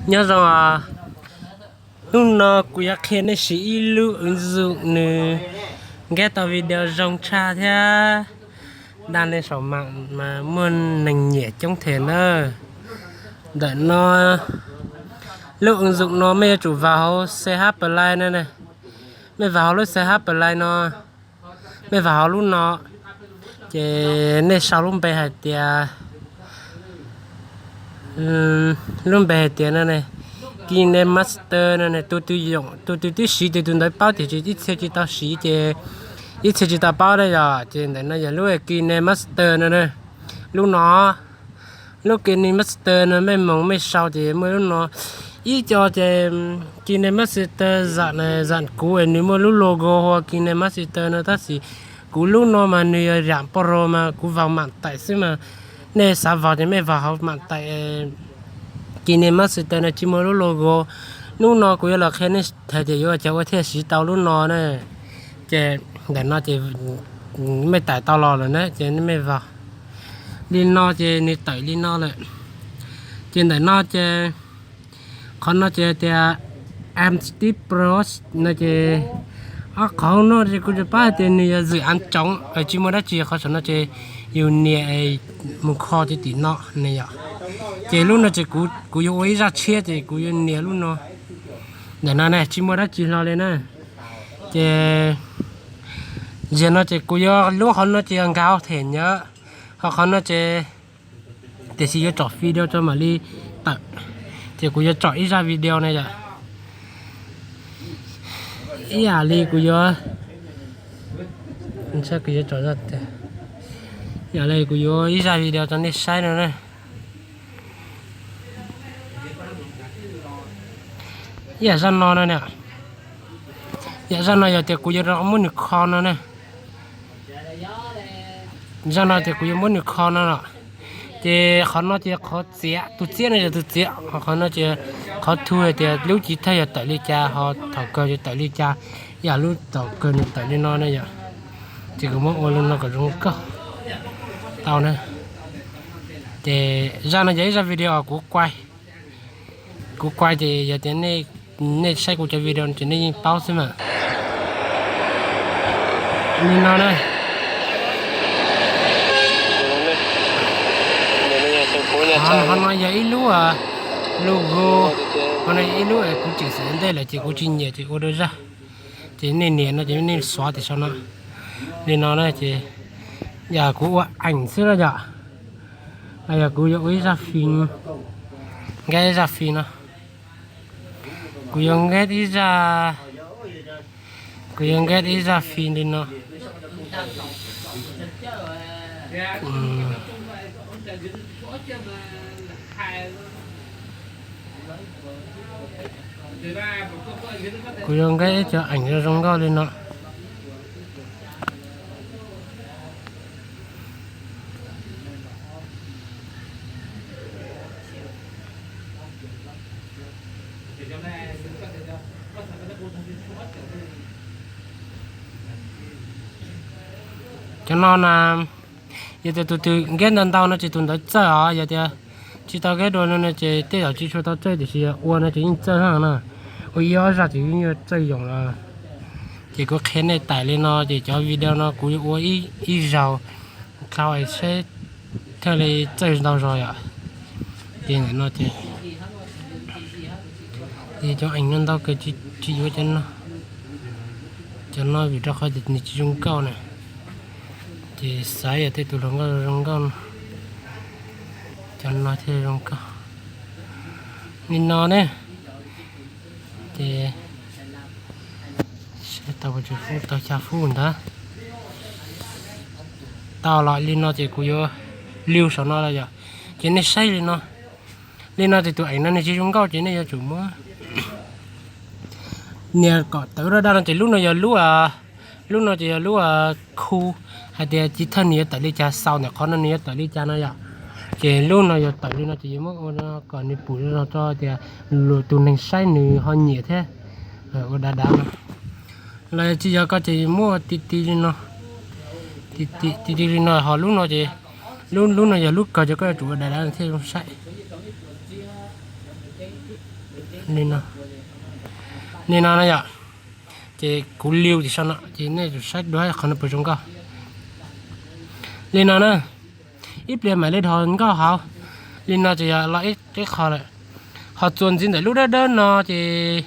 Nyob zoo, hnub no kuv yuav qhia nej siv ib lub ứng dụng nws nkag tau video zoo tshaj thiab dag nej saum mam mas muaj neeg nyiam coob thiab na. Ntawm no, lub ứng dụng no mej yuav tsum vas hauv CH Play no ne. Mej vas hauv lub CH Play no, mej vas hauv lub no, ces nej sau lub npe hais tias, lub npe hais tias no ne, KineMaster no ne, tus twg twb siv ces tus ntawd paub, tiam sis ib txhia tsis tau siv ces ib txhia tsis tau paub na yom. Ces ntawm no yog lub KineMaster no ne, lub no. Lub KineMaster no mej moog mej sau ces muaj lub no. Ib co ces KineMaster zam kuv nws muaj lub logo hu ua KineMaster no, tab sis kuv lub no mas nws yog zam Pro mas kuv vas mam taim xwb mas. Nej xav vas ces mej vas hauv mam taim. KineMaster no tsis muaj lub logo. Hnub no kuv yuav los qhia nej hais tias yuav ua cas ua thiaj siv tau lub no na. Ces ntawm no ces mej taim tau los lawm na ces mej vas li no ces nws tawm li no lawm. Ces ntawm no ces, qhov no ces tias Amp Steve Pro no ces, qhov no ces kuv tsis paub hais tias nws yog zwm av tsoov, tsis muaj dab tsi, qhov saum no ces yus nias mus kho tim tim no ne yom. Ces lub no ces kuv yuav ua ib zaj tshiab ces kuv yuav nias lub no. Ntawm no ne tsis muaj dab tsi hlo li na. Ces zaum no ces kuv yuav lub qhov no ces yog nkag them nyab, ho qhov no ces tiam sis yuav tsom video tso mam li tawm. Ces kuv yuav tsom ib zaj video na yom. Ib yam li kuv yuav, kuv yuav tsom, ib yam li kuv yuav ib zaj video rau nej saib no na. Ib yam zaj no no, yam zaj no yog tias kuv yuav rov muab nws kho no ne. Zaj no tias kuv yuav muab nws kho no los, ces qhov no ces qhov txiav, tus txiab no yog tus txiav, qhov no ces qhov thu hais tias lub chiv thawj yog tawm li cas ho thaum kawg yog tawm li cas, yam lub thaum kawg nws tawm li no ne yom. Ces kuv muab ua li no kom zoo nkauj tau na. Ces zaj no yog ib zaj video kuv quay, kuv quay ces yog tias nej saib kuv cov video ces nej yeej paub xwb mas. Li no na. Qhov no yog ib lub logo, qhov no yog ib lub kuv tseem xav ntej lawm ces kuv tsis nyiam ces ua dua zaj. Ces nej nias no ces nej xuav tim saum no. Li no na ces yog kuv ua eem xwb na yom. Los yog kuv yuav ua ib zaj fim, nkag ib zaj fim no. Kuv yuav nkag ib zaj, kuv yuav nkag ib zaj fim li no. Kuv yuav nkag ib cov eem zoo zoo nkauj li no. Cov no na, yog tias tus twg nkag ntau ntau no ces tus ntawd txawj os, yog tias tsis tau nkag dua no ces tej zaum tsis tshua tau txawj, tiam sis yog ua no ces yeej txawj na. Ua ib ob zaj ces yeej yuav txawj yoom los. Ces kuv qhia nej taim li no ces cov video no kuv yuav ua ib zaug, dlhau es seb thiaj li txawj ntau zog yom. Ces ntawm no ces cov eem no ntau kawg, tsis yuav cov no. Cov no vim rau qhov tias nws tsis zoo nkauj na. Ces xav yog tej tus hluas nkauj zoo nkauj no, cov no thiaj zoo nkauj. Li no ne, ces tau tau xya fub ntawd. Tau los li no ces kuv yuav liu saum no los yom. Ces nej saib li no, li no ces tus eem no nws tsis zoo nkauj ces nej yuav tsum muab nias kom tawm daj daj no ces lub no yog lub, lub no ces yog lub khu, hais tias chiv thawj nws yuav tawm li cas, xaus ntawm qhov no nws yuav tawm li cas no yom. Ces lub no yog tawm li no ces yuav muab ua kom nws pum zoo rau tias tus neeg saib nws ho nyiam thiab. Ua dav dav no. Los tsis yog koj ces muab ua ti ti li no. Ti ti li no, ho lub no ces, lub lub no yog lub kawg ces koj yuav tsum ua dav dav thiaj zoo saib. Li no, li no na yom. Ces kuv liu tim sau no ces nej tsum saib dua qhov no puas zoo nkauj. Li no na, ib pliag mam li dhos nkauj hauv. Li no ces yog los ib qho lawm. Ho txuas ntxiv ntawm lub dawb dawb no ces,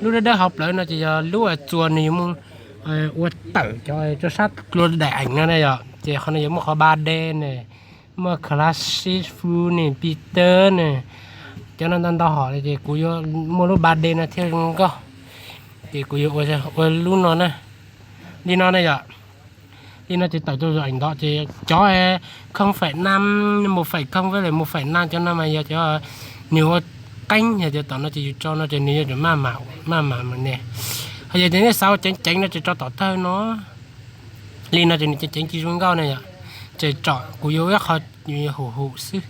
lub dawb dawb hauv plawv no ces yog lub txuas nws yuav mus ua tawm cov rau sab dua daim eev no na yom. Ces qhov no yuav muaj qhov ba D ne, muaj classic full ne, Peter ne, cov no ntau ntau hom ces kuv yuav muaj lub ba D no thiaj zoo nkauj. Ces kuv yuav ua lub no na. Li no na yom. Li no ces tawm rau eev ntawd ces cov không phải năm, một phẩy không với lại một phẩy năm cov no mas yog cov nws ua qeeb, yog cov tom no ces yus tso no ces nws yuav tsum maj mam ne. Ho yog tias nej xav ua ceev ceev no ces tso tom thawj no. Li no ces nws ceev ceev tsis zoo nkauj na yom. Ces tsom kuv yuav ua qhov hum hum xwb,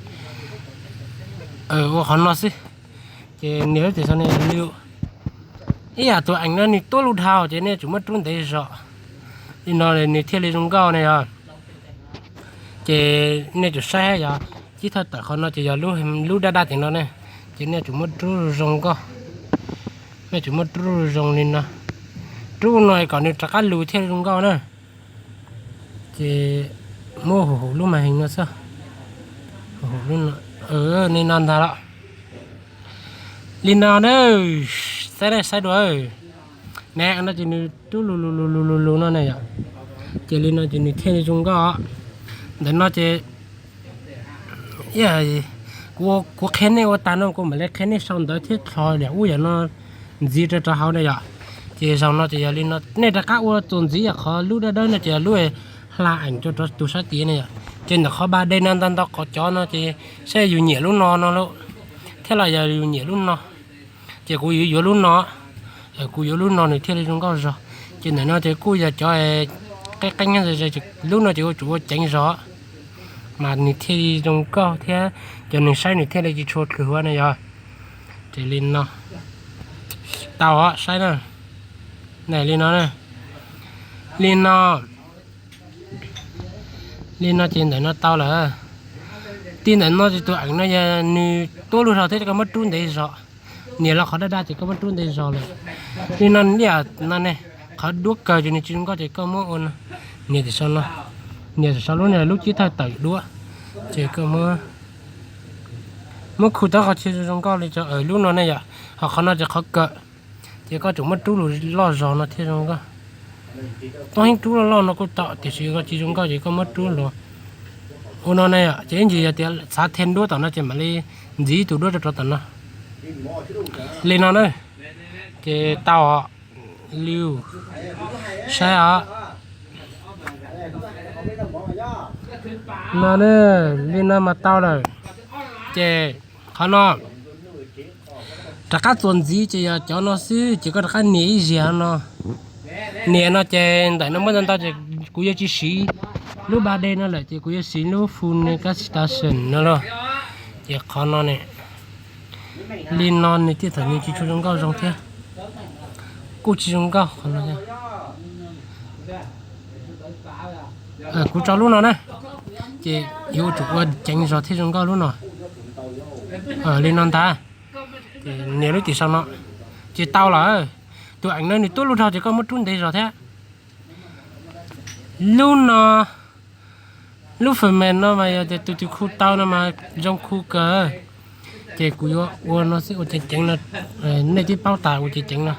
ua qhov no xwb. Ces nws lub tim sau ne li, ib yam tus eev no nws tuab lug dhau ces nej tsum muab rub ntev zog. Li no nws thiaj li zoo nkauj na yom. Ces nej tsum saib yog, cib thawj tawm qhov no ces yog lub daj daj tim no ne. Ces nej tsum muab rub zoo nkauj. Nej tsum muab rub zoo li no. Rub no kom nws rov qab lug thiaj zoo nkauj na. Ces muab hum hum lub màn hình no xwb. Li no ntag los. Li no na, saib saib dua. Ne no ces nws rub lug lug lug lug lug lug no na yom. Ces li no ces nws thiaj li zoo nkauj. Ntawm no ces kuv qhia nej ua tag no kuv mam li qhia nej sau ntawv thiab txhos yam ub yam no ntxiv rau rau hauv na yom. Ces zaum no ces yog li no nej rov qab ua txuas ntxiv yog qhov lub dawb dawb no ces yog lub hla eev rau tus sab tid na yom. Ces ntawm qhov ba D no ntau ntau qhov cov no ces saib yus nyiam lub no no lawm thiab los yog yus nyiam lub no. Ces kuv yuav yuav lub no, kuv yuav lub no nws thiaj li zoo nkauj zog. Ces ntawm no ces kuj yog cov qeeb qeeb, lub no ces ua tsum ua ceev zog, mas nws thiaj li zoo nkauj thiab cov neeg saib nws thiaj li tsis tshua kws huab na yog. Ces li no, tau os saib na. Li no, li no, li no ces ntawm no tau lawm. Tib ntawm no ces tus eev no yog nws tuab lug dhau thiab koj muab rub ntev zog. Nias los qhov daj daj ces koj muab rub ntev zog lawm. Li no li no ne, qhov duab kawg ces nws tsis zoo nkauj ces koj muab ua no. Nias tim sau no, nias tim sau lub no lub cib thawj tawm duab, ces koj muab khu tau qhov chaw zoo nkauj li lub no ne yom. Ho qhov no ces qhov kawg, ces koj tsum muab rub lug loj zog no thiaj zoo nkauj. Tub heeb rub loj loj no kuj tau tiam sis koj tsis zoo nkauj ces koj muab rub lug ua no ne yom. Ces ib ntsis yog tias xav them duab tom no ces mam li ntxiv tus duab rau rau tom no. Li no na, ces tau os. Liu, saib os. No ne, li no mas tau lawm. Ces qhov no rov qab txuas ntxiv ces yog cov no xwb ces koj rov qab nias ib zaug no. Nias no ces ntawm no muaj ntau ntau ces kuv yuav tsis siv lub ba D no lawm ces kuv yuav siv lub full ne, kab station no los. Ces qhov no ne, li no nws thiaj thaum nws tsis tshua zoo nkauj zoo thiab. Kuj tsis zoo nkauj qhov no. Kuv tso lub no na, ces yuav tsum ua ceev zog thiaj zoo nkauj lub no. Li no ntag. Ces nias lub tim sau no, ces tau lawm. Tus eev no nws tuab lub dhau ces koj muab rub ntev zog thiab. Lub no, lub phần mềm no mas yog tias tus twg khu tau no mas zoo khu kawg. Ces kuv yuav ua no xwb, ua ceev ceev no, nej twb paub tas ua ceev ceev no.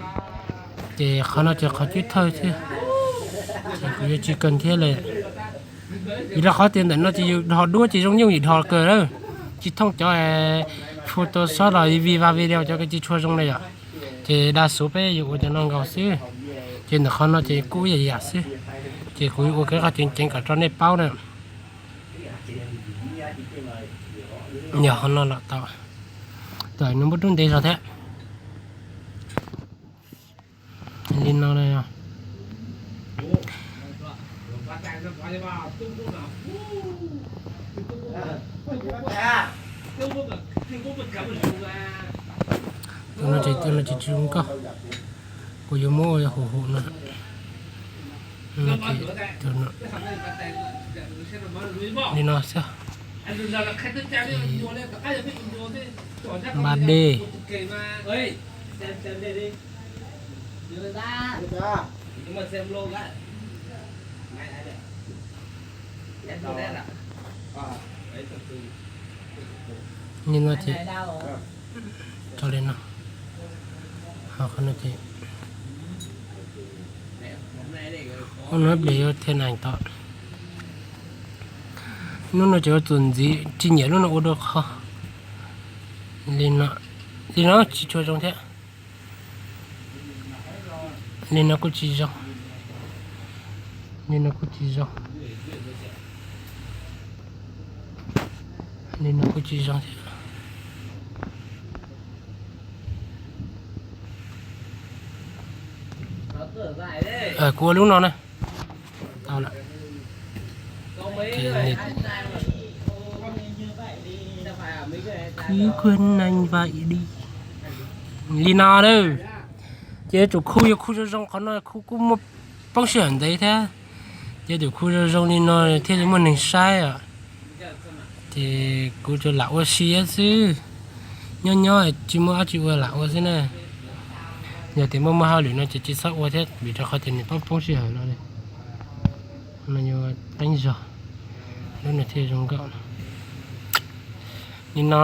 Ces qhov no ces qhov cib thawj xwb, ces kuv yuav tsis kawg thiab li. Vim rau qhov tias ntawm no ces yus dhos duab ces zoo yooj yim dhos kawg lawm, tsis thooj cov Photoshop los Viva Video cov ko tsis tshua zoo li yom. Ces đa số peb yus ua cov no nkaus xwb. Ces ntawm qhov no ces kuj ib yam yam xwb. Ces kuv ua kev qhov ceev ceev kom rau nej paub na. Yog qhov no los tau, tau nws muab rub ntev zog thiab. Li no, tus no ces tus no ces tsis zoo nkauj, kuv yuav muab ua hum hum no. Li no xwb. Ba D. Nim no ces tso li no, ho qhov no ces ua no ib pliag yuav thiaj nees tau. Lub no ces ua txuas ntxiv, tsis nyiam lub no ua dua qhov. Li no, li no tsis tshua zoo thiab. Li no kuj tsis zoo. Li no kuj tsis zoo. Li no kuj tsis zoo thiab. Kuv ua lub no na. Tau lawm. Kuv ua neeg vais di li no na. Ces yuav tsum khu, yuav khu zoo zoo, qhov no khu kuj muaj poob sij hawm ntev thiab. Ces yuav tsum khu zoo zoo li no thiaj li muaj neeg saib os. Ces kuv tsuas lam ua si xwb, nyob nyob tsis muaj dab tsi ua lam ua xwb na. Yog tias muaj muaj hauj lwm no ces tsis txhob ua thiab, vim rau qhov tias nws poob poob sij hawm no li. No yuav teeb zog, lub no thiaj zoo nkauj li no.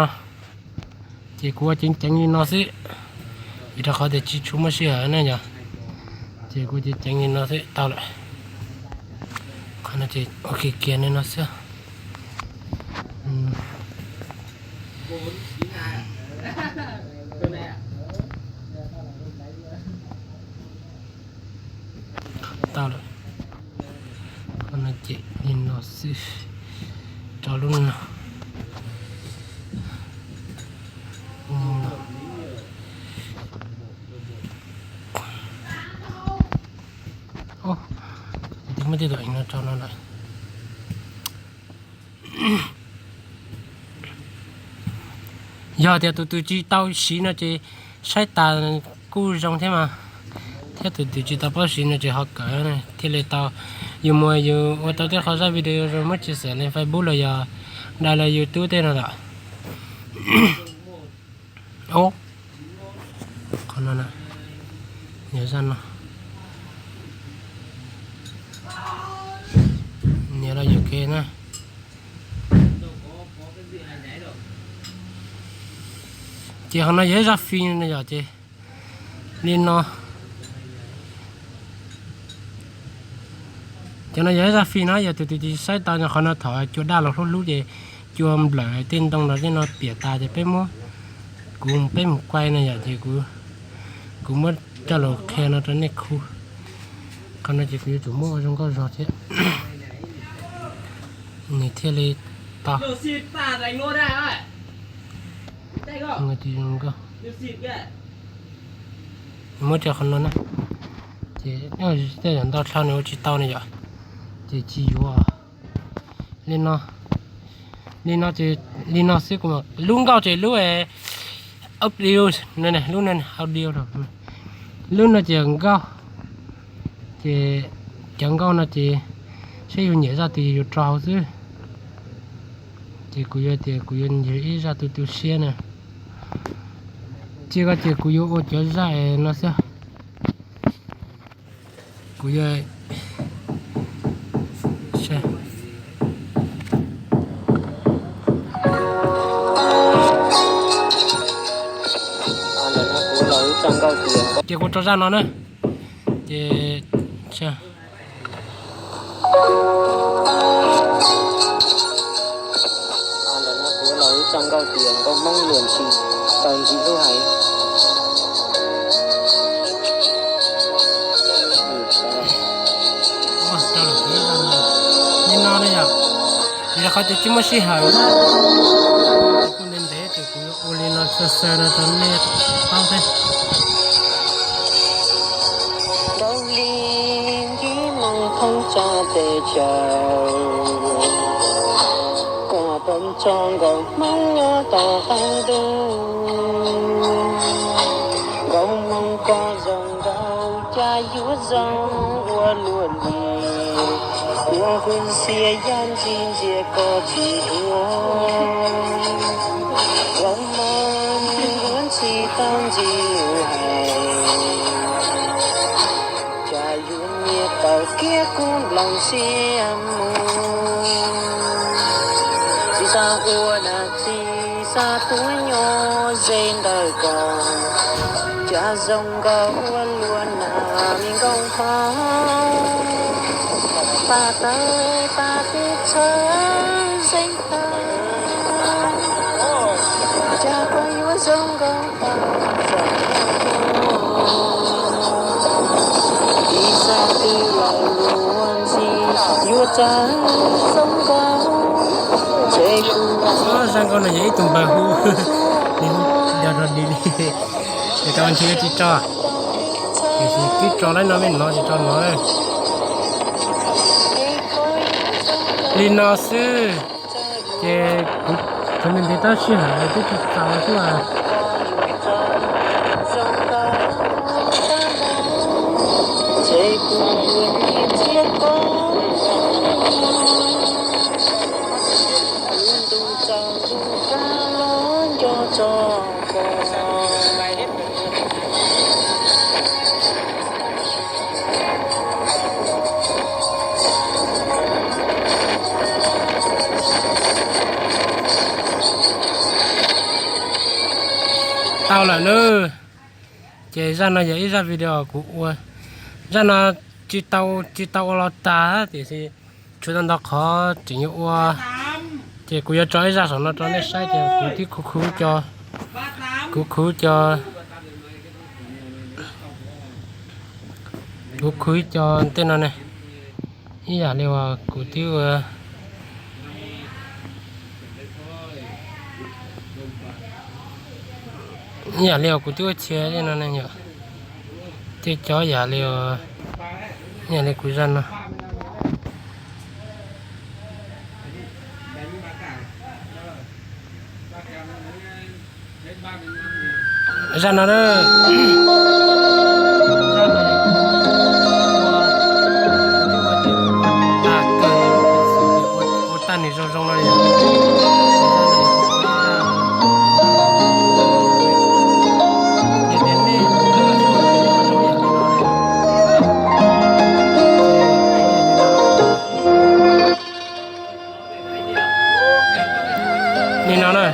Ces kuv ua ceev ceev li no xwb, vim rau qhov tias tsis tshua muaj sij hawm na yog. Ces kuv ceev ceev li no xwb tau lawm. Qhov no ces ua kiag kiag li no xwb. Tau lawm. Qhov no ces li no xwb, tso lub no. Twb muab tej tus eev no tso no lawm. Yog tias tus twg tsis tau siv no ces saib tas kuj zoo thiab mas, thiab tus twg tsis tau paub siv no ces ho kawm thiaj li tau. Yus muaj yus ua tau tej qhov zaj video zoo muab tshaj tawm li Facebook los yog dai los YouTube tej no lawm. Qhov no, nias zaj no, nias los yus ke na. Ces qhov no yog ib zaj fij no yom, ces li no. Cov no yog ib zaj fij no, yog tus twg tsis saib tau no, qhov no thaum cua daj los hlub hlub ces cua nplawm tej ntoo los tej no piam tas ces peb muab, kuv peb mus kuaj no yom, ces kuv, kuv muab coj los qhia no rau nej khu. Qhov no ces kuv yuav tsum muab ua zoo nkauj zog thiab, nws thiaj li tau. Muab cov qhov no na, ces tej zaum ntau dlhau nws ua tsis tau ne yom, ces tsis yuav. Li no, li no ces, li no xwb kuv, lub nkauj ces lub audio, lub no audio, lub no ces nkauj, ces cov nkauj no ces saib yus nyiam zaj twg yus rau hauv xwb. Ces kuv yuav tias kuv yuav nrhiav ib zaj tu tu siab na, ces ko ces kuv yuav ua cov zaj no xwb. Kuv yuav, ces kuv tso zaj no na, ces kuv los ib txoj nkauj tias nkauj Hmoob luag ntxhi, tau ntxhi lub hais. Li no ne yom, vim qhov tias tsis muaj sij hawm, kuj ntev ntev ces kuv yuav ua li no xav xav no rau nej paub thiab. Ntaus li nkib moo thoob tsa tes chaw, kuas pom tso nkauj Hmoob nyob tom qab ntuj. Nkauj Hmoob koj zoo nkauj cas yuav zoo ua luaj li, kuv kuj xiam yam ntxim ntxias koj tsis dua. Nkauj Hmoob yuav Tsis tau ntxim hais, cas yus nyiam tawm kiag kuv nploos xiab mus. Tsis xav ua dab tsi, xav tuaj nyob ze ntawm koj, cas zoo nkauj ua luaj na me nkauj hlob. Pab tawm pab teb txhawj zeeg tag, cas koj yuav zoo nkauj tag, txawm yog kuv ib txoj twg los luag ntxhi, yuav txawj zoo nkauj, ntshe kuv. Zoo nkauj no yog ib tug npawg hu, nws hu Yog Rog Dis li. Ces rau ntshe yuav tsis tso, tiam sis twb tso lawm no, me no tsis tso no. Li no xwb, ces kuv thaum ntev ntev tab sij hawm twb tsis txaus xwb as. Tau lawm nawb. Ces zaj no yog ib zaj video kuv ua. Zaj no tsis tau, tsis tau ua los tag tiam sis tshuav tau ntau qhov tseem yuav ua. Ces kuv yuav tso ib zaj saum no rau nej saib, ces kuv twb khuv khuv cov, kuv khuv cov, kuv khuv cov tej no ne. Ib yam li uas kuv twb ua, ib yam li uas kuv twb ua txhia tej no ne yom. Tej cov yam li, ib yam li kuv zaj no. Zaj no, zaj no, ua tag nws zoo zoo no li. Li no na.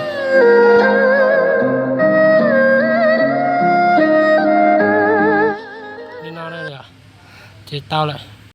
Li no na, ces tau lawm.